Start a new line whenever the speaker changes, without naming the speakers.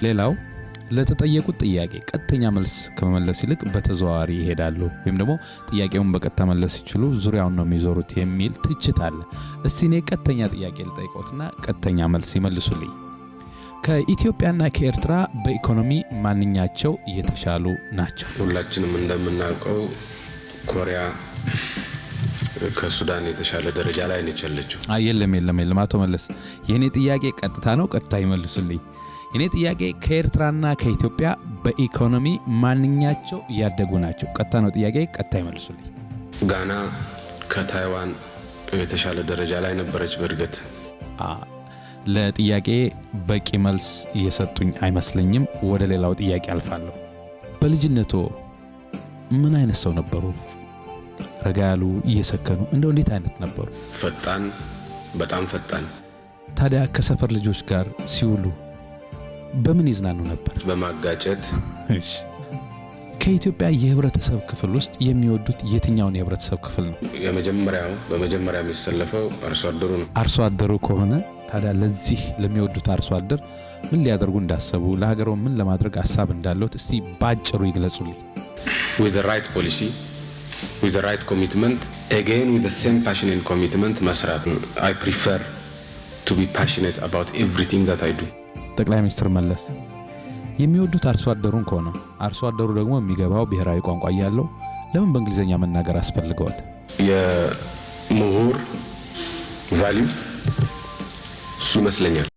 ሌላው ለተጠየቁት ጥያቄ ቀጥተኛ መልስ ከመመለስ ይልቅ በተዘዋዋሪ ይሄዳሉ፣ ወይም ደግሞ ጥያቄውን በቀጥታ መለስ ሲችሉ ዙሪያውን ነው የሚዞሩት የሚል ትችት አለ። እስቲ እኔ ቀጥተኛ ጥያቄ ልጠይቆትና ቀጥተኛ መልስ ይመልሱልኝ። ከኢትዮጵያና ከኤርትራ በኢኮኖሚ ማንኛቸው የተሻሉ ናቸው?
ሁላችንም እንደምናውቀው ኮሪያ ከሱዳን የተሻለ ደረጃ ላይ ነች ያለችው።
የለም የለም የለም፣ አቶ መለስ፣ የእኔ ጥያቄ ቀጥታ ነው፣ ቀጥታ ይመልሱልኝ። የኔ ጥያቄ ከኤርትራና ከኢትዮጵያ በኢኮኖሚ ማንኛቸው እያደጉ ናቸው? ቀጥታ ነው ጥያቄ፣ ቀጥታ ይመልሱልኝ።
ጋና ከታይዋን የተሻለ ደረጃ ላይ ነበረች በእድገት።
ለጥያቄ በቂ መልስ እየሰጡኝ አይመስለኝም። ወደ ሌላው ጥያቄ አልፋለሁ። በልጅነቶ ምን አይነት ሰው ነበሩ? ረጋ ያሉ፣ እየሰከኑ፣ እንደው እንዴት አይነት ነበሩ?
ፈጣን፣ በጣም ፈጣን።
ታዲያ ከሰፈር ልጆች ጋር ሲውሉ በምን ይዝናኑ ነበር?
በማጋጨት።
እሺ። ከኢትዮጵያ የህብረተሰብ ክፍል ውስጥ የሚወዱት የትኛውን የህብረተሰብ ክፍል ነው?
የመጀመሪያው በመጀመሪያ የሚሰለፈው አርሶ አደሩ ነው።
አርሶ አደሩ ከሆነ ታዲያ ለዚህ ለሚወዱት አርሶ አደር ምን ሊያደርጉ እንዳሰቡ፣ ለሀገሮ ምን ለማድረግ ሀሳብ እንዳለዎት እስቲ ባጭሩ ይግለጹልኝ።
With the right policy, with the right commitment, again with the same passion and commitment መስራት። I prefer to be passionate about everything that I do.
ጠቅላይ ሚኒስትር መለስ፣ የሚወዱት አርሶ አደሩን ከሆነ፣ አርሶ አደሩ ደግሞ የሚገባው ብሔራዊ ቋንቋ እያለው ለምን በእንግሊዝኛ መናገር አስፈልገዋል?
የምሁር value እሱ ይመስለኛል።